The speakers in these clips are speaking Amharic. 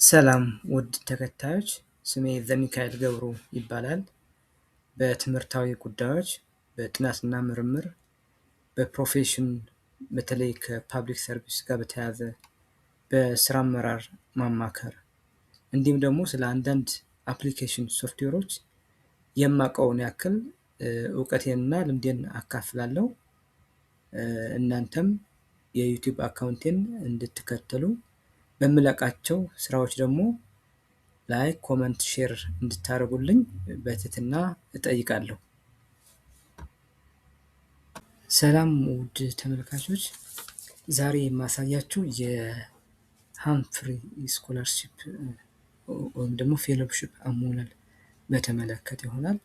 ሰላም ውድ ተከታዮች፣ ስሜ ዘሚካኤል ገብሩ ይባላል። በትምህርታዊ ጉዳዮች፣ በጥናትና ምርምር፣ በ profession በተለይ ከ public service ጋር በተያያዘ፣ በስራ አመራር ማማከር እንዲሁም ደግሞ ስለ አንዳንድ application ሶፍትዌሮች የማውቀውን ያክል እውቀቴንና ልምዴን አካፍላለሁ። እናንተም የ YouTube account ኤን እንድትከተሉ፣ በምለቃቸው ስራዎች ደግሞ like፣ comment፣ share እንድታደርጉልኝ በትህትና እጠይቃለሁ። ሰላም ውድ ተመልካቾች፣ ዛሬ የማሳያችሁ የ Humphrey scholarship ወይም ደግሞ fellowship አሞላል በተመለከተ ይሆናል።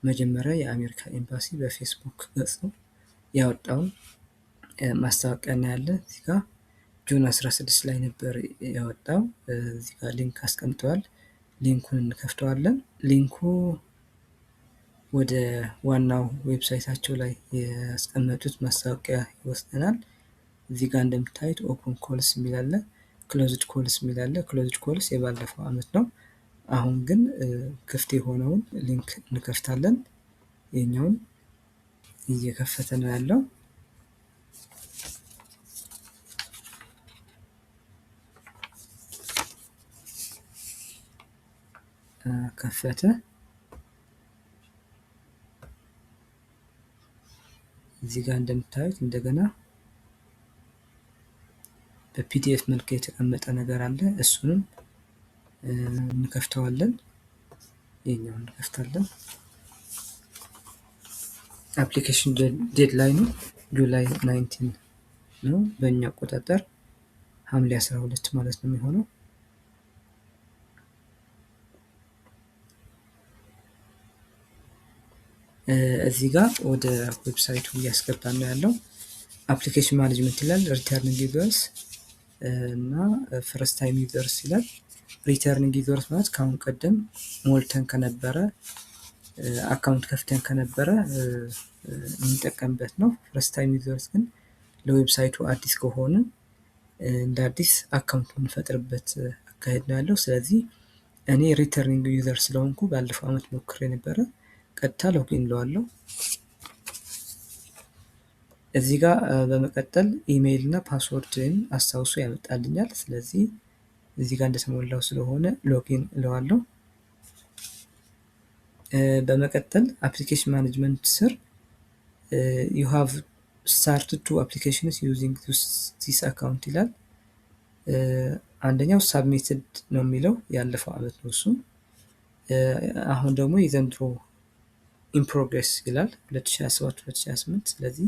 መጀመሪያ የአሜሪካ ኤምባሲ በፌስቡክ ገጹ ያወጣውን ማስታወቂያ እናያለን። እዚህ ጋ June 16 ላይ ነበር ያወጣው። እዚህ ጋር link አስቀምጠዋል። Link ኡን እንከፍተዋለን። Link ኡ ወደ ዋናው website ኣቸው ላይ ያስቀመጡት ማስታወቂያ ይወስደናል። እዚህ ጋር እንደምታዩት open calls የሚል አለ፣ closed calls የሚል አለ። Closed calls የባለፈው አመት ነው። አሁን ግን ክፍት የሆነውን link እንከፍታለን። ይህኛውን እየከፈተ ነው ያለው። ከፈተ። እዚህ ጋር እንደምታዩት እንደገና በ PDF መልክ የተቀመጠ ነገር አለ። እሱንም እንከፍተዋለን። ይሄኛውን እንከፍታለን። Application deadline ኑ July 19 ነው፣ በእኛ አቆጣጠር ሐምሌ 12 ማለት ነው የሚሆነው። እዚህ ጋር ወደ website ኡ እያስገባን ነው ያለው። Application management ይላል፣ returning users እና first time users ይላል። Returning users ማለት ከአሁን ቀደም ሞልተን ከነበረ፣ account ከፍተን ከነበረ የምንጠቀምበት ነው። First time users ግን ለ website ኡ አዲስ ከሆነ እንደ አዲስ account የምንፈጥርበት አካሄድ ነው ያለው። ስለዚህ እኔ returning user ስለሆንኩ ባለፈው አመት ሞክሬ ነበረ። ቀጥታ login እለዋለሁ። እዚህ ጋር በመቀጠል ኢሜይል እና password ን አስታውሶ ያመጣልኛል። ስለዚህ እዚህ ጋር እንደተሞላው ስለሆነ login እለዋለሁ። በመቀጠል application management ስር "You have started two applications using this account" ይላል። አንደኛው submitted ነው የሚለው፣ ያለፈው አመት ነው እሱ። አሁን ደግሞ የዘንድሮ in progress ይላል፣ 2027 2028። ስለዚህ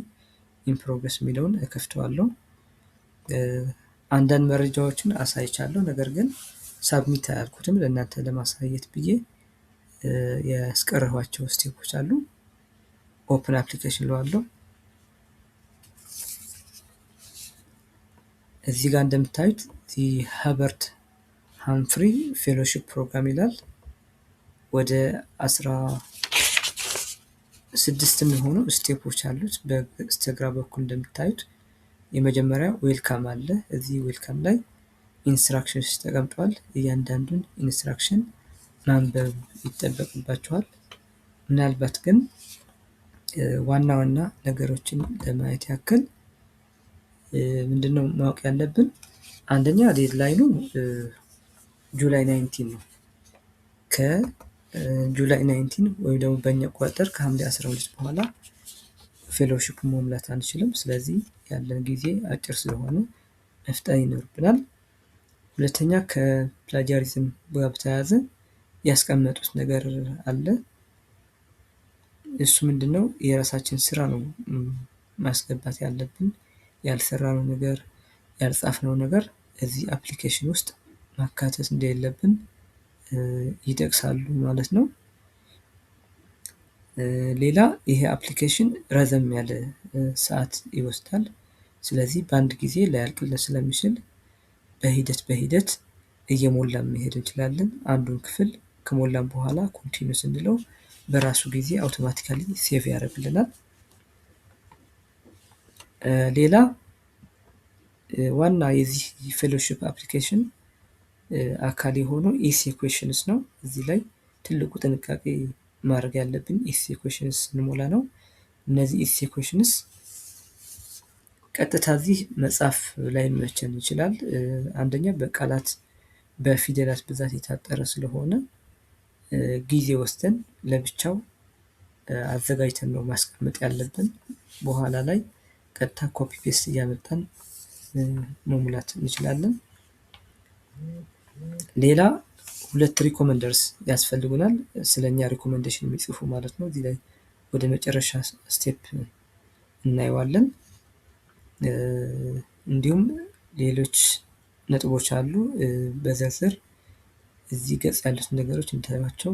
in progress የሚለውን እከፍተዋለሁ። አንዳንድ መረጃዎችን አሳይቻለሁ፣ ነገር ግን submit አያልኩትም፣ ለእናንተ ለማሳየት ብዬ ያስቀረኋቸው step ኦች አሉ። Open application እለዋለሁ። እዚህ ጋር እንደምታዩት Hubert Humphrey Fellowship Program ይላል። ወደ 16 የሚሆኑ step ኦች አሉት። በስተግራ በኩል እንደምታዩት የመጀመሪያው welcome አለ። እዚህ welcome ላይ instructions ተቀምጧል። እያንዳንዱን instruction ማንበብ ይጠበቅባችኋል። ምናልባት ግን ዋና ዋና ነገሮችን ለማየት ያክል ምንድነው ማወቅ ያለብን? አንደኛ deadline ኑ July 19 ነው። ከ July 19 ወይም ደግሞ በእኛ አቆጣጠር ከሐምሌ 12 በኋላ fellowship መሙላት አንችልም። ስለዚህ ያለን ጊዜ አጭር ስለሆነ መፍጠን ይኖርብናል። ሁለተኛ ከ plagiarism ጋር በተያያዘ ያስቀመጡት ነገር አለ። እሱ ምንድነው? የራሳችን ስራ ነው ማስገባት ያለብን። ያልሰራነው ነገር፣ ያልጻፍነው ነገር እዚህ application ውስጥ ማካተት እንደሌለብን ይጠቅሳሉ ማለት ነው። ሌላ ይሄ application ረዘም ያለ ሰዓት ይወስዳል። ስለዚህ በአንድ ጊዜ ላያልቅልን ስለሚችል በሂደት በሂደት እየሞላን መሄድ እንችላለን። አንዱን ክፍል ከሞላን በኋላ continue ስንለው በራሱ ጊዜ automatically save ያደርግልናል። ሌላ ዋና የዚህ fellowship application አካል የሆነው essay questions ነው። እዚህ ላይ ትልቁ ጥንቃቄ ማድረግ ያለብን essay questions ስንሞላ ነው። እነዚህ essay questions ቀጥታ እዚህ መጻፍ ላይመቸን ይችላል። አንደኛ በቃላት በፊደላት ብዛት የታጠረ ስለሆነ ጊዜ ወስደን ለብቻው አዘጋጅተን ነው ማስቀመጥ ያለብን። በኋላ ላይ ቀጥታ copy paste እያመጣን መሙላት እንችላለን። ሌላ ሁለት recommenders ያስፈልጉናል፣ ስለኛ recommendation የሚጽፉ ማለት ነው። እዚህ ላይ ወደ መጨረሻ step እናየዋለን። እንዲሁም ሌሎች ነጥቦች አሉ በዝርዝር እዚህ ገጽ ያሉት ነገሮች እንድታዩዋቸው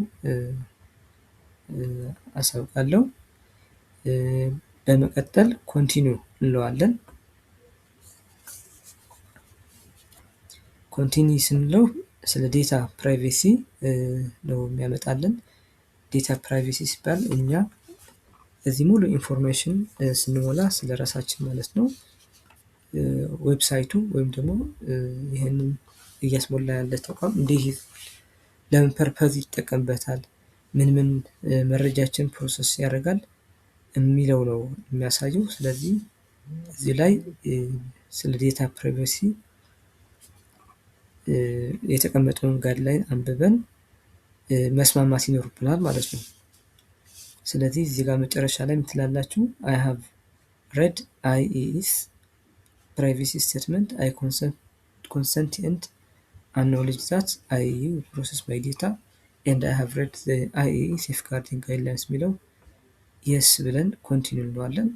አሳውቃለሁ። በመቀጠል continue እንለዋለን። Continue ስንለው ስለ data privacy ነው የሚያመጣልን። Data privacy ሲባል እኛ እዚህ ሙሉ information ስንሞላ ስለ ራሳችን ማለት ነው፣ website ኡ ወይም ደግሞ ይህንን እያስሞላ ያለ ተቋም እንዲህ ለምን purpose ይጠቀምበታል፣ ምን ምን መረጃችን process ያደርጋል የሚለው ነው የሚያሳየው። ስለዚህ እዚህ ላይ ስለ data privacy የተቀመጠውን guideline አንብበን መስማማት ይኖርብናል ማለት ነው። ስለዚህ እዚህ ጋር መጨረሻ ላይ የምትላላችሁ "I have read IEE's privacy statement. I consent and acknowledge that IEE will process my data and I have read the IEE safeguarding guidelines" የሚለው yes ብለን continue እንለዋለን።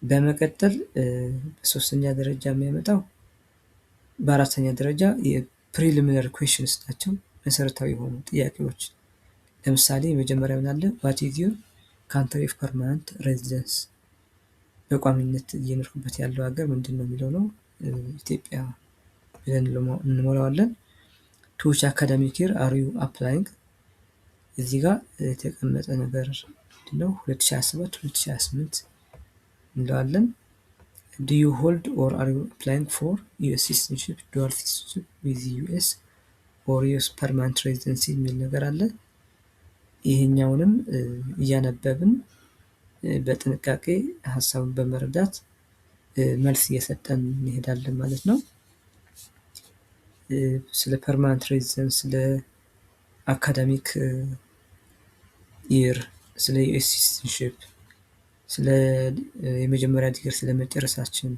በመቀጠል በሶስተኛ ደረጃ የሚያመጣው፣ በአራተኛ ደረጃ የ preliminary questions ናቸው፣ መሰረታዊ የሆኑ ጥያቄዎች። ለምሳሌ የመጀመሪያው ምን አለ? "What is your country of permanent residence?" በቋሚነት እየኖርኩበት ያለው ሀገር ምንድን ነው የሚለው ነው። ኢትዮጵያ ብለን እንሞላዋለን። "To which academic year are you applying?" እዚህ ጋር የተቀመጠ ነገር ምንድነው? 2027 2028 እንለዋለን። "Do you hold or are you applying for US citizenship, dual citizenship with US or US permanent residency?" የሚል ነገር አለ። ይሄኛውንም እያነበብን በጥንቃቄ ሀሳቡን በመረዳት መልስ እየሰጠን እንሄዳለን ማለት ነው። ስለ permanent residence፣ ስለ academic year፣ ስለ US citizenship፣ ስለ የመጀመሪያ ዲግሪ ስለመጨረሳችን፣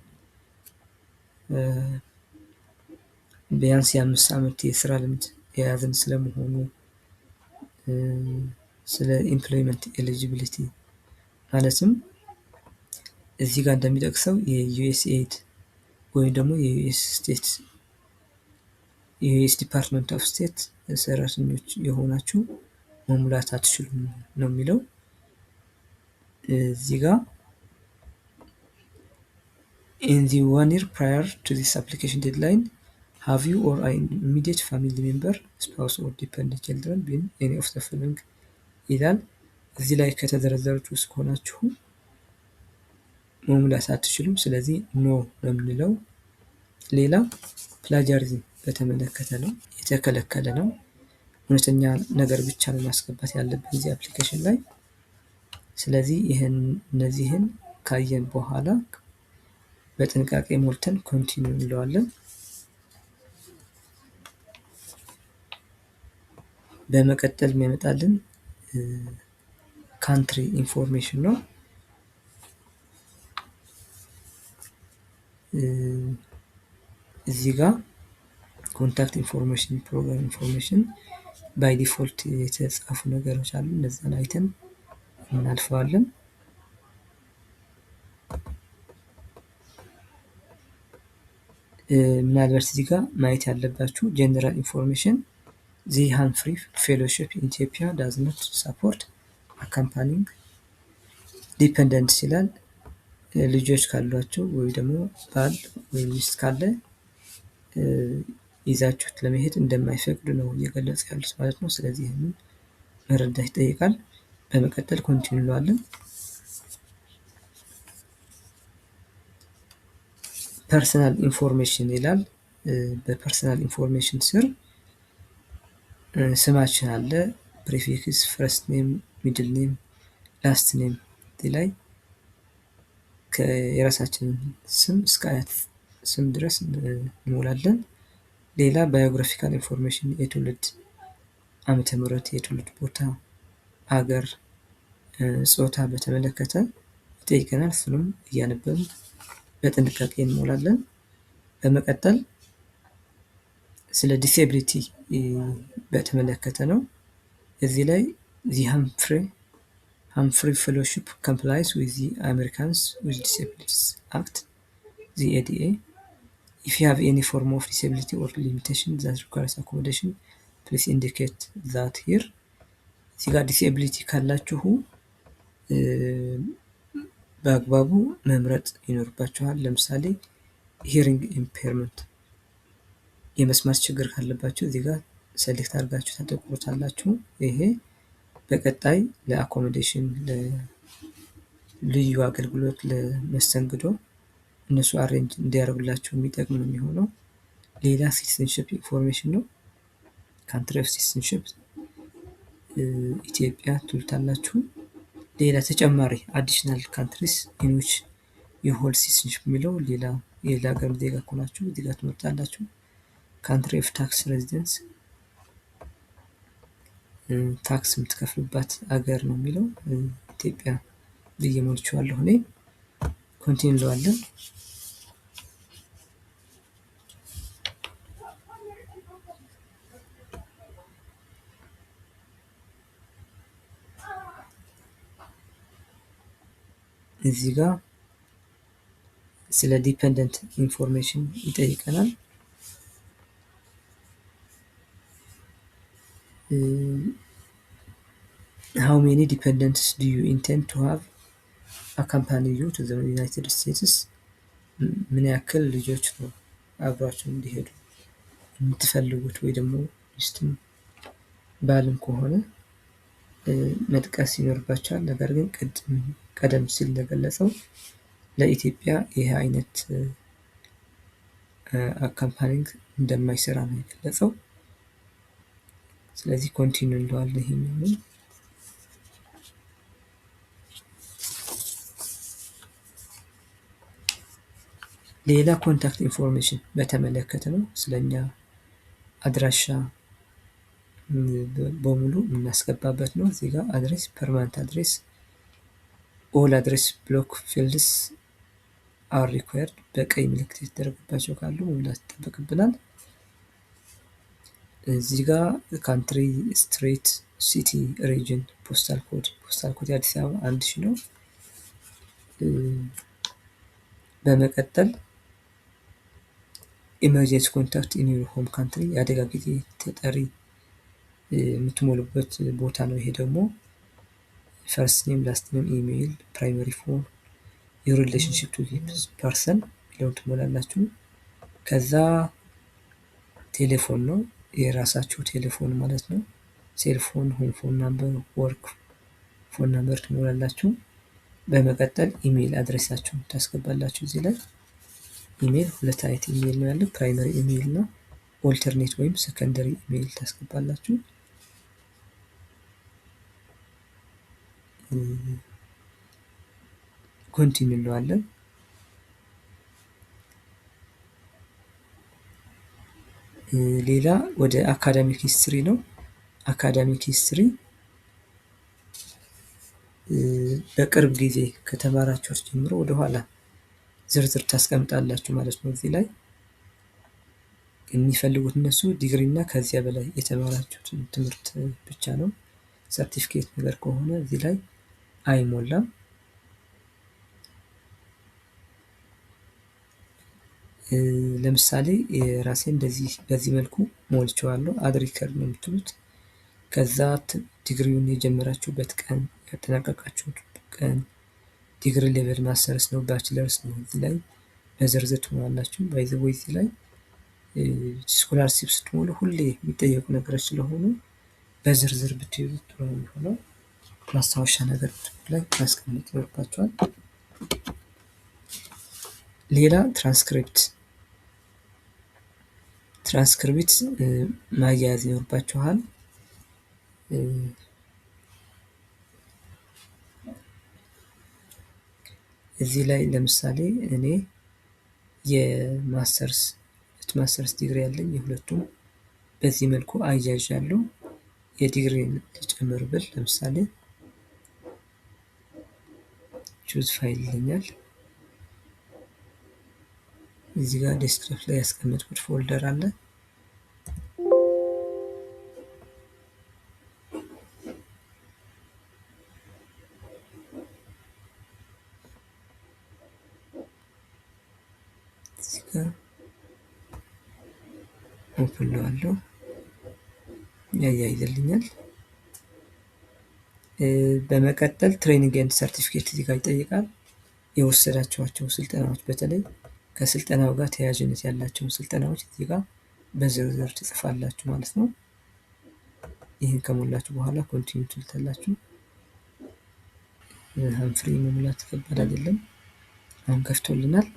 ቢያንስ የ5 ዓመት የስራ ልምድ የያዝን ስለመሆኑ፣ ስለ employment eligibility፣ ማለትም እዚህ ጋር እንደሚጠቅሰው የዩኤስኤድ ወይም ደግሞ የ US state፣ የ US Department of State ሰራተኞች የሆናችሁ መሙላት አትችሉም ነው የሚለው። እዚህ ጋር "In the one year prior to this application deadline, have you or an immediate family member, spouse or dependent children been any of the following?" ይላል። እዚህ ላይ ከተዘረዘሩት ውስጥ ከሆናችሁ መሙላት አትችሉም። ስለዚህ no ነው የምንለው። ሌላ plagiarism በተመለከተ ነው፣ የተከለከለ ነው። እውነተኛ ነገር ብቻ ነው ማስገባት ያለብን እዚህ application ላይ። ስለዚህ ይህን እነዚህን ካየን በኋላ በጥንቃቄ ሞልተን continue እንለዋለን። በመቀጠል የሚያመጣልን country information ነው። እዚህ ጋር contact information፣ program information by default የተጻፉ ነገሮች አሉ። እነዛን አይተን እናልፈዋለን። ምናልባት እዚህ ጋር ማየት ያለባችሁ general information፣ the Humphrey Fellowship in Ethiopia does not support accompanying dependents ይላል። ልጆች ካሏቸው ወይ ደግሞ ባል ወይ ሚስት ካለ ይዛችሁት ለመሄድ እንደማይፈቅዱ ነው እየገለጹ ያሉት ማለት ነው። ስለዚህ ይህንን መረዳት ይጠይቃል። በመቀጠል continue እንለዋለን። Personal information ይላል። በ personal information ስር ስማችን አለ። Prefix፣ first name፣ middle name፣ last name ላይ የራሳችንን ስም እስከ አያት ስም ድረስ እንሞላለን። ሌላ biographical information የትውልድ ዓመተ ምህረት፣ የትውልድ ቦታ፣ ሀገር፣ ጾታ በተመለከተ ይጠይቀናል። እሱንም እያነበብን በጥንቃቄ እንሞላለን። በመቀጠል ስለ disability በተመለከተ ነው። እዚህ ላይ the Humphrey Fellowship complies with the Americans with Disabilities Act, the ADA. If you have any form of disability or limitation that requires accommodation, please indicate that here። እዚህ ጋር disability ካላችሁ በአግባቡ መምረጥ ይኖርባችኋል። ለምሳሌ hearing impairment የመስማት ችግር ካለባችሁ እዚህ ጋር select አድርጋችሁ ታጠቁሩታላችሁ። ይሄ በቀጣይ ለ accommodation፣ ለልዩ አገልግሎት፣ ለመስተንግዶ እነሱ arrange እንዲያደርጉላችሁ የሚጠቅም ነው የሚሆነው። ሌላ citizenship information ነው። Country of citizenship ኢትዮጵያ ትሉታላችሁ። ሌላ ተጨማሪ additional countries in which you hold citizenship የሚለው ሌላ የሌላ ሀገር ዜጋ ከሆናችሁ እዚህ ጋር ትመርጣላችሁ። Country of tax residence ታክስ የምትከፍሉባት ሀገር ነው የሚለው፣ ኢትዮጵያ ብዬ ሞልቼዋለሁ እኔ። Continue እንለዋለን። እዚህ ጋር ስለ dependent information ይጠይቀናል። How many dependents do you intend to have accompany you to the United States? ምን ያክል ልጆች ነው አብሯቸው እንዲሄዱ የምትፈልጉት? ወይ ደግሞ ሚስትም ባልም ከሆነ መጥቀስ ይኖርባቸዋል። ነገር ግን ቀደም ሲል እንደገለጸው ለኢትዮጵያ ይህ አይነት accompanying እንደማይሰራ ነው የገለጸው። ስለዚህ continue እንለዋለን ይሄኛውን። ሌላ contact information በተመለከተ ነው። ስለኛ አድራሻ በሙሉ የምናስገባበት ነው። እዚህ ጋር address፣ permanent address፣ all address block fields are required፣ በቀይ ምልክት የተደረገባቸው ካሉ መሙላት ይጠበቅብናል። እዚህ ጋር country፣ street፣ city፣ region፣ postal code። Postal code የአዲስ አበባ 1000 ነው። በመቀጠል emergency contact in your home country፣ የአደጋ ጊዜ ተጠሪ የምትሞሉበት ቦታ ነው። ይሄ ደግሞ first name፣ last name፣ email፣ primary phone፣ your relationship to this person የሚለውን ትሞላላችሁ። ከዛ ቴሌፎን ነው፣ የራሳችሁ ቴሌፎን ማለት ነው። Cell phone፣ home phone number፣ work phone number ትሞላላችሁ። በመቀጠል email address ኣችሁን ታስገባላችሁ። እዚህ ላይ ኢሜይል ሁለት አይነት ኢሜይል ነው ያለው፣ primary email እና alternate ወይም secondary email ታስገባላችሁ። Continue እንለዋለን። ሌላ ወደ academic history ነው። Academic history በቅርብ ጊዜ ከተማራችሁት ጀምሮ ወደኋላ ዝርዝር ታስቀምጣላችሁ ማለት ነው። እዚህ ላይ የሚፈልጉት እነሱ ዲግሪ እና ከዚያ በላይ የተማራችሁትን ትምህርት ብቻ ነው። ሰርቲፊኬት ነገር ከሆነ እዚህ ላይ አይሞላም። ለምሳሌ የራሴ እንደዚህ በዚህ መልኩ ሞልቼዋለሁ። Add record ነው የምትሉት። ከዛ ዲግሪውን የጀመራችሁበት ቀን፣ ያጠናቀቃችሁት ቀን፣ degree level masters ነው bachelors ነው እዚህ ላይ በዝርዝር ትሞላላችሁ። By the way፣ እዚህ ላይ scholarship ስትሞሉ ሁሌ የሚጠየቁ ነገሮች ስለሆኑ በዝርዝር ብትይዙት ጥሩ ነው የሚሆነው። ማስታወሻ ነገር ላይ ማስቀመጥ ይኖርባችኋል። ሌላ ትራንስክሪፕት ማያያዝ ይኖርባችኋል። እዚህ ላይ ለምሳሌ እኔ የማስተርስ ዲግሪ ያለኝ የሁለቱም በዚህ መልኩ አያይዣለሁ። የዲግሪ ልጨምር ብል ለምሳሌ choose file ይለኛል። እዚህ ጋር desktop ላይ ያስቀመጥኩት folder አለ። እዚህ ጋር open እለዋለሁ፣ ያያይዝልኛል። በመቀጠል training and certificate እዚህ ጋር ይጠይቃል። የወሰዳችኋቸው ስልጠናዎች በተለይ ከስልጠናው ጋር ተያያዥነት ያላቸውን ስልጠናዎች እዚህ ጋር በዝርዝር ትጽፋላችሁ ማለት ነው። ይህን ከሞላችሁ በኋላ continue ትሉታላችሁ። Humphrey መሙላት ከባድ አይደለም። አሁን ከፍቶልናል።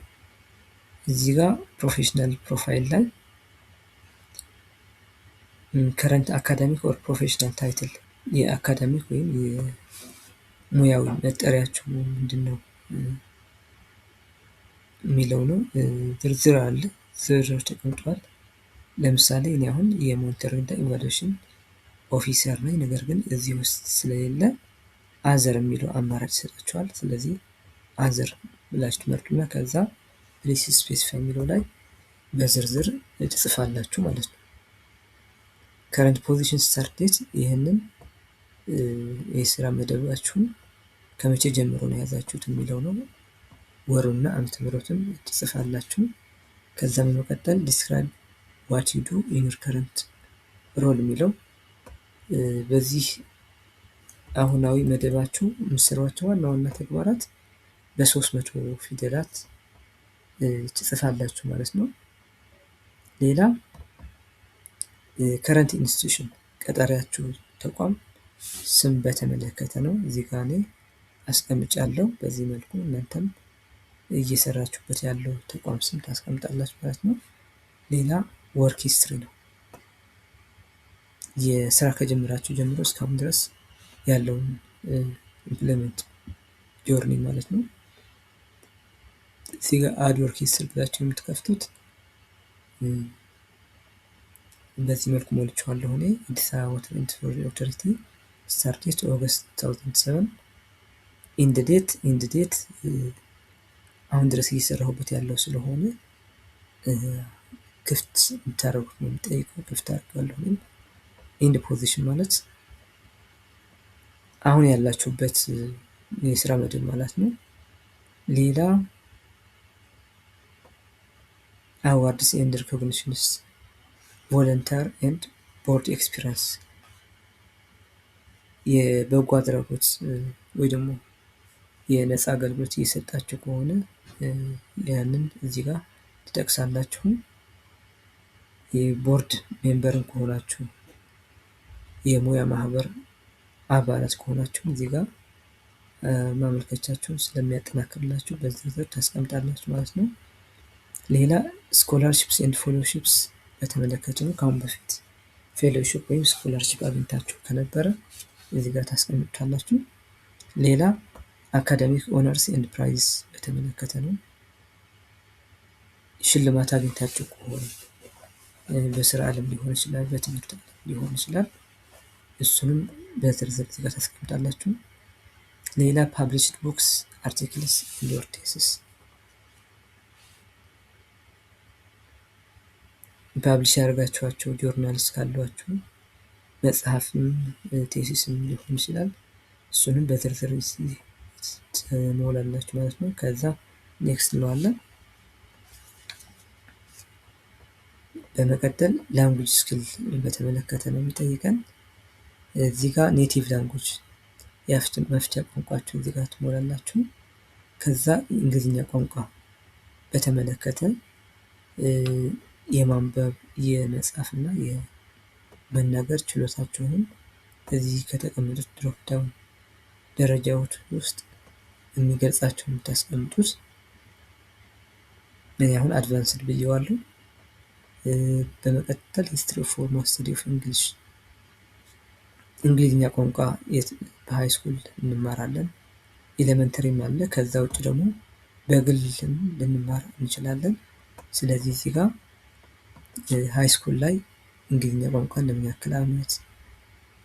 እዚህ ጋር professional profile ላይ current academic or professional title የ academic ወይም የሙያዊ መጠሪያችሁ ምንድን ነው የሚለው ነው። ዝርዝር አለ፣ ዝርዝር ተቀምጧል። ለምሳሌ እኔ አሁን የ monitoring እና evaluation officer ነኝ። ነገር ግን እዚህ ውስጥ ስለሌለ other የሚለው አማራጭ ይሰጣችኋል። ስለዚህ other ብላችሁ ትመርጡና ከዛ please specify የሚለው ላይ በዝርዝር ትጽፋላችሁ ማለት ነው። Current position start date ይህንን የስራ መደባችሁን ከመቼ ጀምሮ ነው የያዛችሁት የሚለው ነው። ወሩና ዓመተ ምሕረቱን ትጽፋላችሁ። ከዛ በመቀጠል describe what you do in your current role የሚለው በዚህ አሁናዊ መደባችሁ የምትሰሯቸው ዋና ዋና ተግባራት በ300 ፊደላት ትጽፋላችሁ ማለት ነው። ሌላ current institution ቀጣሪያችሁ ተቋም ስም በተመለከተ ነው። እዚህ ጋር እኔ አስቀምጫለሁ። በዚህ መልኩ እናንተም እየሰራችሁበት ያለው ተቋም ስም ታስቀምጣላችሁ ማለት ነው። ሌላ work history ነው። የስራ ከጀመራችሁ ጀምሮ እስካሁን ድረስ ያለውን employment journey ማለት ነው። እዚህ ጋር add work history ብላችሁ የምትከፍቱት በዚህ መልኩ ሞልቼዋለሁ እኔ። አዲስ አበባ Water Authority start date August 2007 end date አሁን ድረስ እየሰራሁበት ያለው ስለሆነ ክፍት የምታደርጉት ነው የሚጠይቀው። ክፍት አድርጌዋለሁ እኔም። End position ማለት አሁን ያላችሁበት የስራ መደብ ማለት ነው። ሌላ awards and recognitions፣ volunteer and board experience፣ የበጎ አድራጎት ወይ ደግሞ የነፃ አገልግሎት እየሰጣችሁ ከሆነ ያንን እዚህ ጋር ትጠቅሳላችሁ። የ board member ን ከሆናችሁ፣ የሙያ ማህበር አባላት ከሆናችሁ እዚህ ጋር ማመልከቻችሁን ስለሚያጠናክርላችሁ በዝርዝር ታስቀምጣላችሁ ማለት ነው። ሌላ scholarships and fellowships በተመለከተ ነው። ከአሁን በፊት fellowship ወይም scholarship አግኝታችሁ ከነበረ እዚህ ጋር ታስቀምጡታላችሁ። ሌላ academic honors and prize በተመለከተ ነው። ሽልማት አግኝታችሁ ከሆነ በስራ ዓለም ሊሆን ይችላል፣ በትምህርት ዓለም ሊሆን ይችላል። እሱንም በዝርዝር እዚህ ጋር ታስቀምጣላችሁ። ሌላ published books፣ articles and or thesis፣ publish ያደርጋችኋቸው journals ካሏችሁ መጽሐፍም thesis ም ሊሆን ይችላል። እሱንም በዝርዝር ትሞላላችሁ ማለት ነው። ከዛ next እንለዋለን። በመቀጠል language skill በተመለከተ ነው የሚጠይቀን። እዚህ ጋር native language የአፍ መፍቻ ቋንቋችሁ እዚህ ጋር ትሞላላችሁ። ከዛ እንግሊዝኛ ቋንቋ በተመለከተ የማንበብ፣ የመጻፍ እና የመናገር ችሎታችሁን እዚህ ከተቀመጡት drop down ደረጃዎች ውስጥ የሚገልጻቸው የምታስቀምጡት። እኔ አሁን advanced ብዬዋለሁ። በመቀጠል history of formal study of English፣ እንግሊዝኛ ቋንቋ በ high school እንማራለን። Elementary ም አለ። ከዛ ውጭ ደግሞ በግልም ልንማር እንችላለን። ስለዚህ እዚህ ጋር high school ላይ እንግሊዝኛ ቋንቋ ለምን ያክል አመት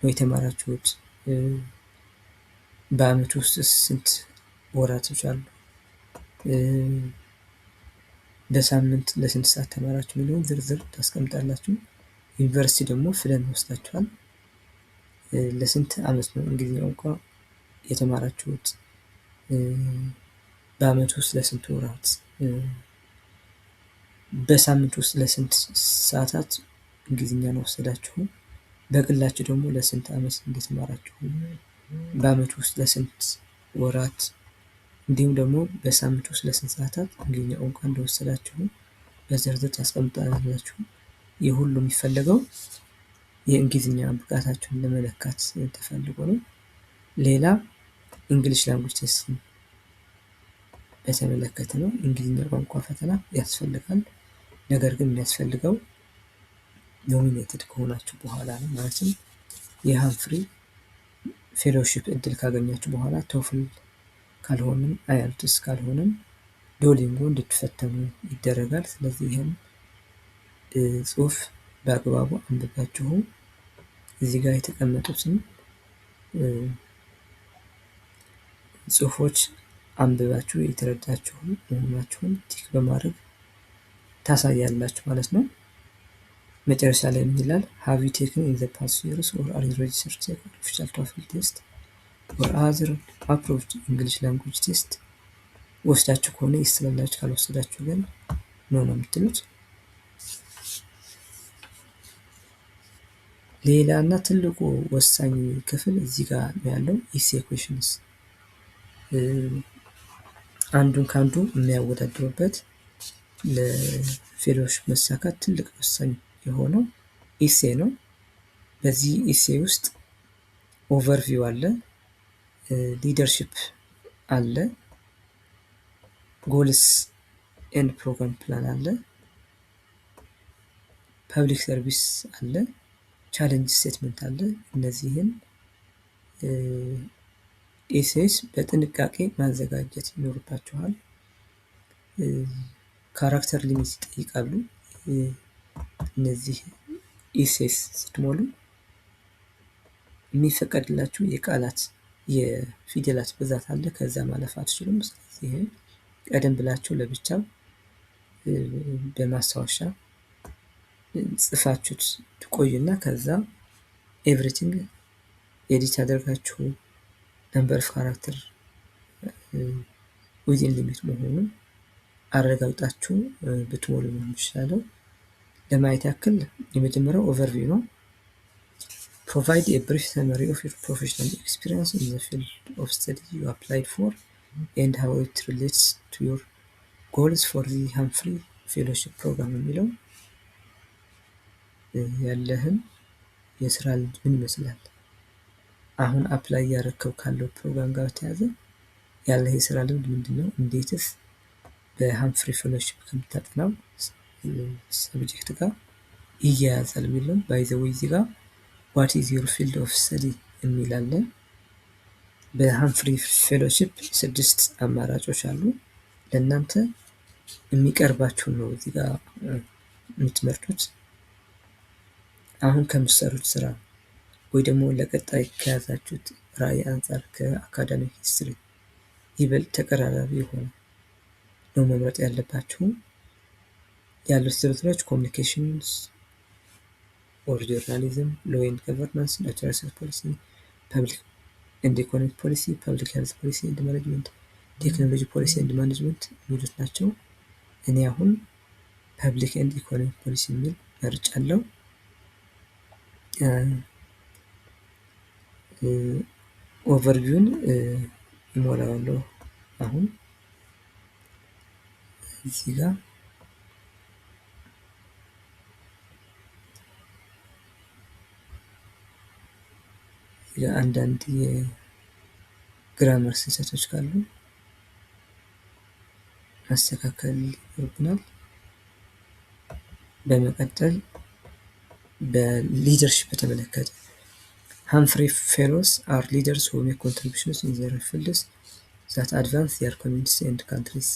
ነው የተማራችሁት? በአመት ውስጥ ስንት ወራቶች አሉ? በሳምንት ለስንት ሰዓት ተማራችሁ የሚለውን ዝርዝር ታስቀምጣላችሁ። ዩኒቨርሲቲ ደግሞ ፍለን ወስዳችኋል። ለስንት አመት ነው እንግሊዝኛ ቋንቋ የተማራችሁት? በአመት ውስጥ ለስንት ወራት? በሳምንት ውስጥ ለስንት ሰዓታት እንግሊዝኛን ወሰዳችሁ? በግላችሁ ደግሞ ለስንት አመት እንደተማራችሁ? በአመት ውስጥ ለስንት ወራት? እንዲሁም ደግሞ በሳምንት ውስጥ ለስንት ሰዓታት እንግሊዝኛ ቋንቋ እንደወሰዳችሁ በዝርዝር ታስቀምጣላችሁ። ይህ ሁሉ የሚፈለገው የእንግሊዝኛ ብቃታችሁን ለመለካት ተፈልጎ ነው። ሌላ English language test ን በተመለከተ ነው። እንግሊዝኛ ቋንቋ ፈተና ያስፈልጋል። ነገር ግን የሚያስፈልገው nominated ከሆናችሁ በኋላ ነው። ማለትም የ Humphrey Fellowship እድል ካገኛችሁ በኋላ TOEFL ካልሆነም IELTS ካልሆነም Duolingo እንድትፈተኑ ይደረጋል። ስለዚህ ይህን ጽሁፍ በአግባቡ አንብባችሁ እዚህ ጋር የተቀመጡትን ጽሁፎች አንብባችሁ የተረዳችሁ መሆናችሁን tick በማድረግ ታሳያላችሁ ማለት ነው። መጨረሻ ላይ ምን ይላል? Have you taken in the past years or are you registered to take official TOEFL test or other approved English language test? ወስዳችሁ ከሆነ yes ትላላችሁ፣ ካልወሰዳችሁ ግን no ነው የምትሉት። ሌላ እና ትልቁ ወሳኝ ክፍል እዚህ ጋር ያለው essay questions፣ አንዱን ከአንዱ የሚያወዳድሩበት ለ fellowship መሳካት ትልቅ ወሳኝ የሆነው essay ነው። በዚህ essay ውስጥ overview አለ፣ leadership አለ፣ goals and program plan አለ፣ public service አለ፣ challenge statement አለ። እነዚህን essays በጥንቃቄ ማዘጋጀት ይኖርባችኋል። Character limit ይጠይቃሉ። እነዚህ essays ስትሞሉ የሚፈቀድላችሁ የቃላት የፊደላት ብዛት አለ። ከዛ ማለፍ አትችሉም። ስለዚህ ቀደም ብላችሁ ለብቻው በማስታወሻ ጽፋችሁት ትቆዩና ከዛ everything edit አድርጋችሁ number of character within limit መሆኑን አረጋግጣችሁ ብትሞሉ ነው የሚሻለው። ለማየት ያክል የመጀመሪያው overview ነው። Provide a brief summary of your professional experience in the field of study you applied for and how it relates to your goals for the Humphrey Fellowship Program የሚለው ያለህን የስራ ልምድ ምን ይመስላል? አሁን apply እያደረግከው ካለው ፕሮግራም ጋር በተያያዘ ያለህ የስራ ልምድ ምንድን ነው? እንዴትስ በ Humphrey Fellowship ከምታጠናው subject ጋር ይያያዛል የሚል ነው። By the way፣ እዚህ ጋር "What is your field of study?" የሚል አለ። በ Humphrey Fellowship ስድስት አማራጮች አሉ። ለእናንተ የሚቀርባችሁን ነው እዚህ ጋር የምትመርጡት። አሁን ከምትሰሩት ስራ ወይ ደግሞ ለቀጣይ ከያዛችሁት ራዕይ አንፃር ከ academic history ይበልጥ ተቀራራቢ የሆነ ነው መምረጥ ያለባችሁ። ያሉት ዝርዝሮች communications or journalism፣ law and governance፣ natural resource policy፣ public and economic policy፣ public health policy and management፣ technology policy and management የሚሉት ናቸው። እኔ አሁን public and economic policy የሚል መርጫለሁ። Overview ን እሞላዋለሁ። አሁን እዚህ ጋር አንዳንድ የ grammar ስህተቶች ካሉ ማስተካከል ይኖርብናል። በመቀጠል በ leadership በተመለከተ፣ Humphrey Fellows are leaders who make contributions in their fields that advance their communities and countries።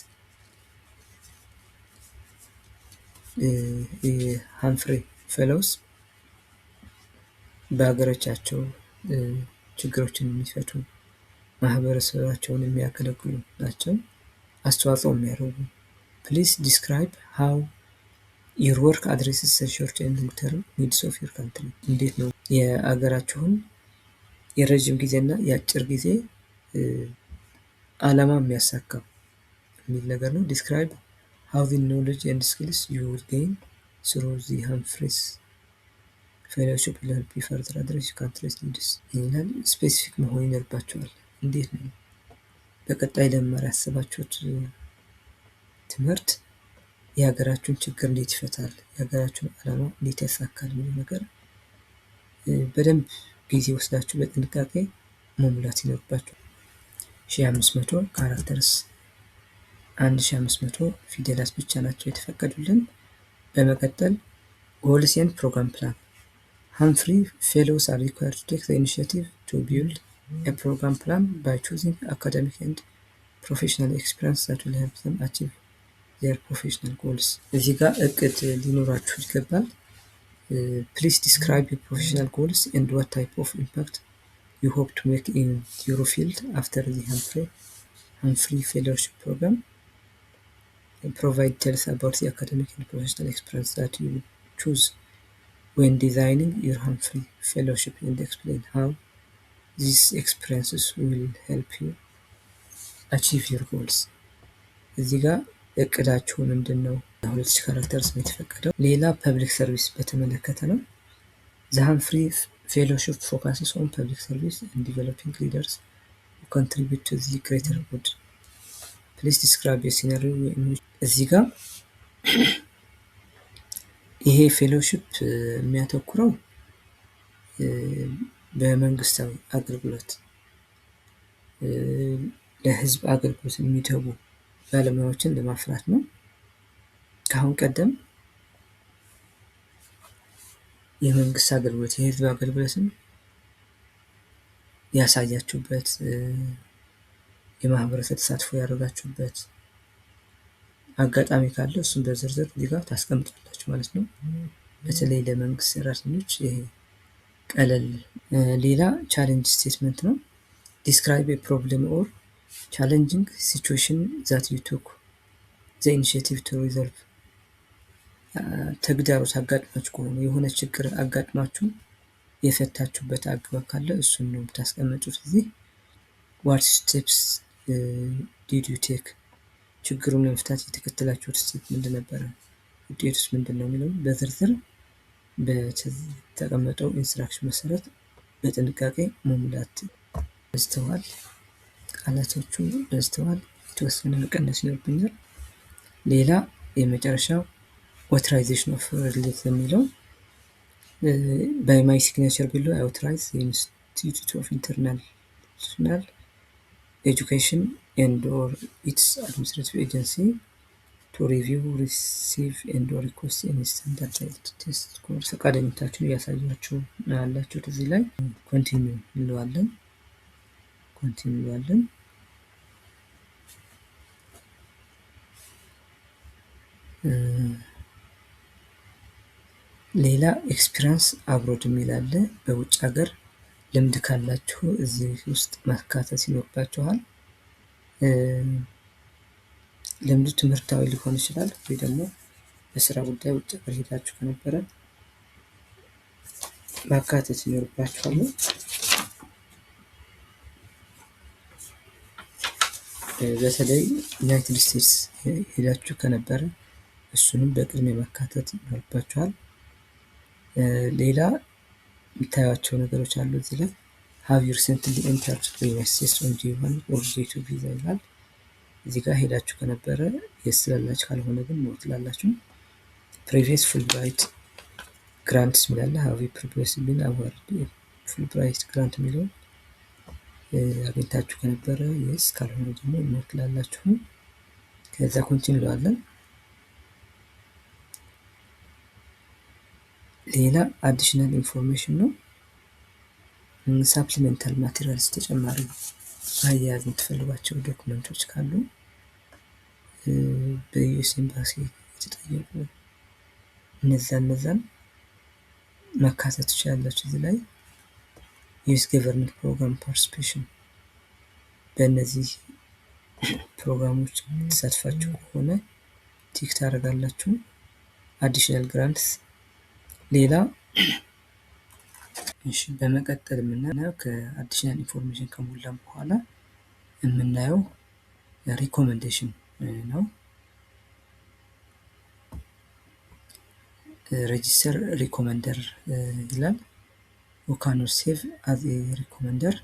Humphrey Fellows በሀገሮቻቸው ችግሮችን የሚፈቱ፣ ማህበረሰባቸውን የሚያገለግሉ ናቸው። አስተዋጽኦ የሚያደርጉ። Please describe how your work addresses short and long term needs of your country። እንዴት ነው የአገራችሁን የረዥም ጊዜ እና የአጭር ጊዜ አላማ የሚያሳካው የሚል ነገር ነው። Describe how the knowledge and skills you will gain through the Humphrey's Fellowship will help you further address your country's needs ይላል። Specific መሆን ይኖርባቸዋል። እንዴት ነው በቀጣይ ለመማር ያሰባችሁት ትምህርት የሀገራችሁን ችግር እንዴት ይፈታል፣ የሀገራችሁን አላማ እንዴት ያሳካል የሚለው ነገር በደንብ ጊዜ ወስዳችሁ በጥንቃቄ መሙላት ይኖርባችኋል። 1500 characters፣ 1500 ፊደላት ብቻ ናቸው የተፈቀዱልን። በመቀጠል goals and program plan። Humphrey Fellows are required to take the initiative to build a program plan by choosing academic and professional experience that will help them achieve their professional goals። እዚህ ጋር እቅድ ሊኖራችሁ ይገባል። Please describe your professional goals and what type of impact you hope to make in your field after the Humphrey Fellowship program. Provide details about the academic and professional experience that you would choose when designing your Humphrey Fellowship and explain how these experiences will help you achieve your goals። እዚህ ጋር እቅዳችሁ ምንድን ነው? 2000 characters ነው የተፈቀደው። ሌላ public service በተመለከተ ነው። The Humphrey Fellowship focuses on public service and developing leaders who contribute to the greater good. Please describe a scenario። እዚህ ጋር ይሄ fellowship የሚያተኩረው በመንግስታዊ አገልግሎት ለህዝብ አገልግሎት የሚተጉ ባለሙያዎችን ለማፍራት ነው። ከአሁን ቀደም የመንግስት አገልግሎት፣ የህዝብ አገልግሎትን ያሳያችሁበት፣ የማህበረሰብ ተሳትፎ ያደረጋችሁበት አጋጣሚ ካለ እሱን በዝርዝር እዚህ ጋር ታስቀምጣላችሁ ማለት ነው። በተለይ ለመንግስት ሰራተኞች ይሄ ቀለል። ሌላ challenge statement ነው። Describe a problem or challenging situation that you took the initiative to resolve። ተግዳሮት አጋጥሟችሁ ከሆነ፣ የሆነ ችግር አጋጥሟችሁ የፈታችሁበት አግባብ ካለ እሱን ነው የምታስቀምጡት እዚህ። What steps did you take? ችግሩን ለመፍታት የተከተላችሁት step ምንድን ነበረ? ውጤቱስ ምንድን ነው የሚለውን በዝርዝር በተቀመጠው instruction መሰረት በጥንቃቄ መሙላት። በዝተዋል፣ ቃላቶቹ በዝተዋል። የተወሰነ መቀነስ ይኖርብኛል። ሌላ የመጨረሻው authorization of release የሚለው፣ by my signature below I authorize Institute of International Education and or its administrative agency to review, receive and or request any standardized test score። ፈቃደኝነታችሁን እያሳያችሁ ነው ያላችሁት። እዚህ ላይ continue እንለዋለን። Continue እንለዋለን። ሌላ experience abroad የሚል አለ። በውጭ ሀገር ልምድ ካላችሁ እዚህ ውስጥ ማካተት ይኖርባችኋል። ልምዱ ትምህርታዊ ሊሆን ይችላል ወይ ደግሞ በስራ ጉዳይ ውጭ ሀገር ሄዳችሁ ከነበረ ማካተት ይኖርባችኋል። በተለይ ዩናይትድ ስቴትስ ሄዳችሁ ከነበረ እሱንም በቅድሚያ ማካተት ይኖርባችኋል። ሌላ የምታዩቸው ነገሮች አሉ እዚህ ላይ። Have you recently entered United States on J-1 or J-2 visa ይላል። እዚህ ጋር ሄዳችሁ ከነበረ yes ትላላችሁ፣ ካልሆነ ግን no ትላላችሁ። Previous Fulbright grants የሚላለ፣ have you previously been awarded Fulbright grant የሚለውን አግኝታችሁ ከነበረ yes፣ ካልሆነ ደግሞ no ትላላችሁ። ከዛ continue እንለዋለን። ሌላ additional information ነው። Supplemental materials ተጨማሪ ማያያዝ የምትፈልጓቸው document ኦች ካሉ፣ በ US ኤምባሲ የተጠየቁ እነዛን ማካተት ትችላላችሁ። እዚህ ላይ US government program participation፣ በእነዚህ ፕሮግራሞች ተሳትፋችሁ ከሆነ tick ታደርጋላችሁ። Additional grants ሌላ። እሺ፣ በመቀጠል የምናየው ከ additional information ከሞላን በኋላ የምናየው recommendation ነው። Register recommender ይላል። ዊካኖት ሴቭ አዝ recommender፣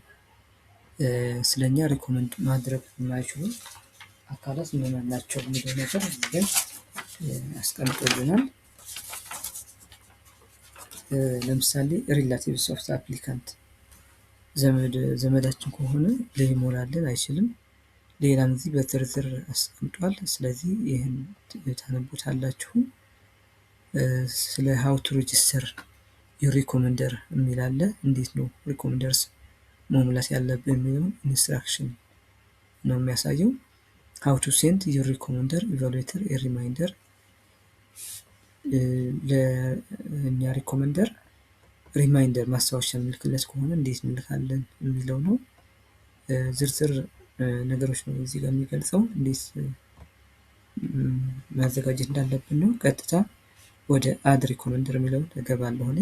ስለኛ recommend ማድረግ የማይችሉ አካላት እነማን ናቸው የሚለው ነገር እዚህ ላይ አስቀምጦልናል። ለምሳሌ relatives of applicant፣ ዘመዳችን ከሆነ ሊሞላልን አይችልም። ሌላም እዚህ በዝርዝር አስቀምጧል። ስለዚህ ይህን ታነቡታላችሁ። ስለ how to register your recommender የሚል አለ። እንዴት ነው recommenders መሙላት ያለብን የሚለውን instruction ነው የሚያሳየው። How to send your recommender evaluator reminder፣ ለእኛ recommender reminder ማስታወሻ የምንልክለት ከሆነ እንዴት እንልካለን የሚለው ነው። ዝርዝር ነገሮች ነው እዚህ ጋር የሚገልጸው፣ እንዴት ማዘጋጀት እንዳለብን ነው። ቀጥታ ወደ add recommender የሚለውን እገባለሁ እኔ።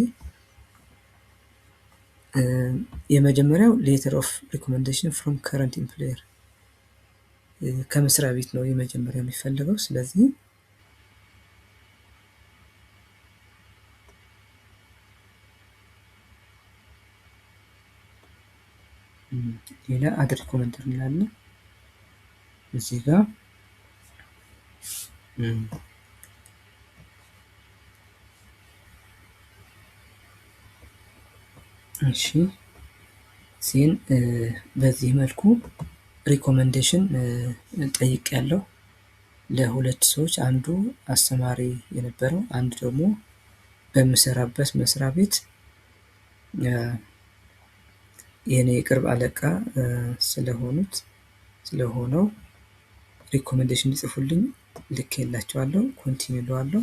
የመጀመሪያው letter of recommendation from current employer፣ ከመስሪያ ቤት ነው የመጀመሪያው የሚፈልገው። ስለዚህ ሌላ add recommender እንላለን። እዚህ ጋር እሺ then በዚህ መልኩ recommendation ጠይቄያለሁ ለሁለት ሰዎች፣ አንዱ አስተማሪ የነበረው፣ አንዱ ደግሞ በምሰራበት መስሪያ ቤት የኔ የቅርብ አለቃ ስለሆኑት ስለሆነው recommendation እንዲጽፉልኝ ልኬላቸዋለሁ። Continue እለዋለሁ።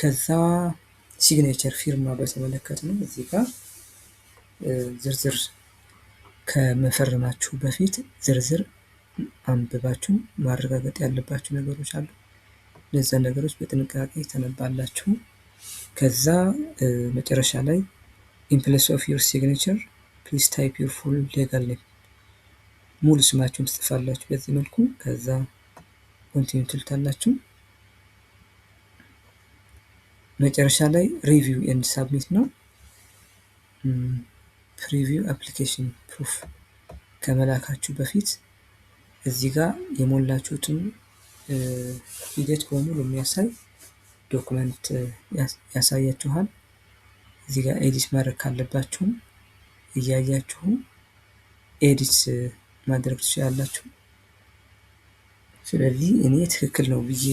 ከዛ signature ፊርማ በተመለከተ ነው። እዚህ ጋር ዝርዝር ከመፈረማችሁ በፊት ዝርዝር አንብባችሁ ማረጋገጥ ያለባችሁ ነገሮች አሉ። እነዛ ነገሮች በጥንቃቄ ታነባላችሁ። ከዛ መጨረሻ ላይ in place of your signature, please type your full legal name፣ ሙሉ ስማችሁን ትጽፋላችሁ በዚህ መልኩ። ከዛ continue ትሉታላችሁ። መጨረሻ ላይ review and submit ነው። Preview application proof፣ ከመላካችሁ በፊት እዚህ ጋር የሞላችሁትን ሂደት በሙሉ የሚያሳይ document ያሳያችኋል። እዚህ ጋር edit ማድረግ ካለባችሁም እያያችሁ edit ማድረግ ትችላላችሁ። ስለዚህ እኔ ትክክል ነው ብዬ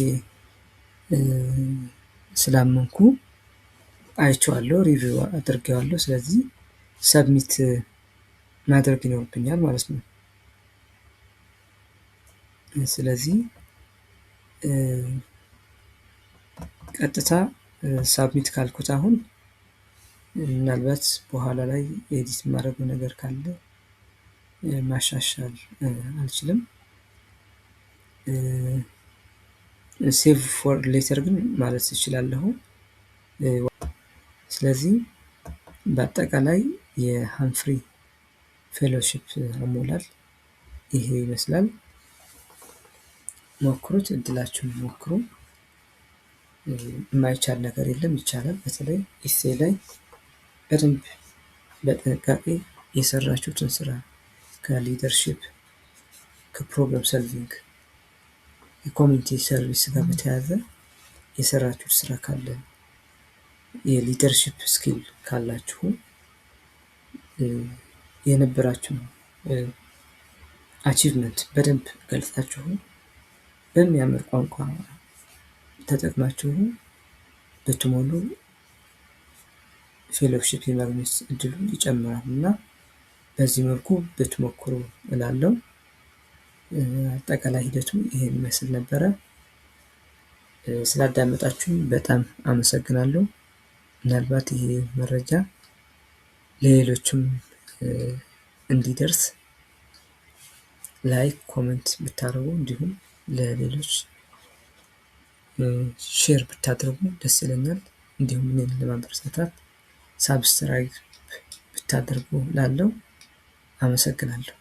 ስላመንኩ አይቼዋለሁ፣ review አድርጌዋለሁ። ስለዚህ submit ማድረግ ይኖርብኛል ማለት ነው። ስለዚህ ቀጥታ submit ካልኩት አሁን ምናልባት በኋላ ላይ edit የማደርገው ነገር ካለ ማሻሻል አልችልም። Save for later ግን ማለት እችላለሁ። ስለዚህ በአጠቃላይ የ Humphrey Fellowship አሞላል ይሄ ይመስላል። ሞክሩት፣ እድላችሁን ሞክሩ። የማይቻል ነገር የለም፣ ይቻላል። በተለይ essay ላይ በደንብ በጥንቃቄ የሰራችሁትን ስራ ከ leadership፣ ከ problem solving፣ የ community service ጋር በተያያዘ የሰራችሁት ስራ ካለ፣ የ leadership skill ካላችሁ፣ የነበራችሁ Achievement በደንብ ገልጻችሁ፣ በሚያምር ቋንቋ ተጠቅማችሁ ብትሞሉ fellowship የማግኘት እድሉ ይጨምራል እና በዚህ መልኩ ብትሞክሩ እላለሁ። አጠቃላይ ሂደቱ ይሄን ይመስል ነበረ። ስላዳመጣችሁኝ በጣም አመሰግናለሁ። ምናልባት ይሄ መረጃ ለሌሎችም እንዲደርስ like፣ comment ብታደርጉ እንዲሁም ለሌሎች share ብታደርጉ ደስ ይለኛል። እንዲሁም እኔን ለማበረታታት subscribe ብታደርጉ እላለሁ። አመሰግናለሁ።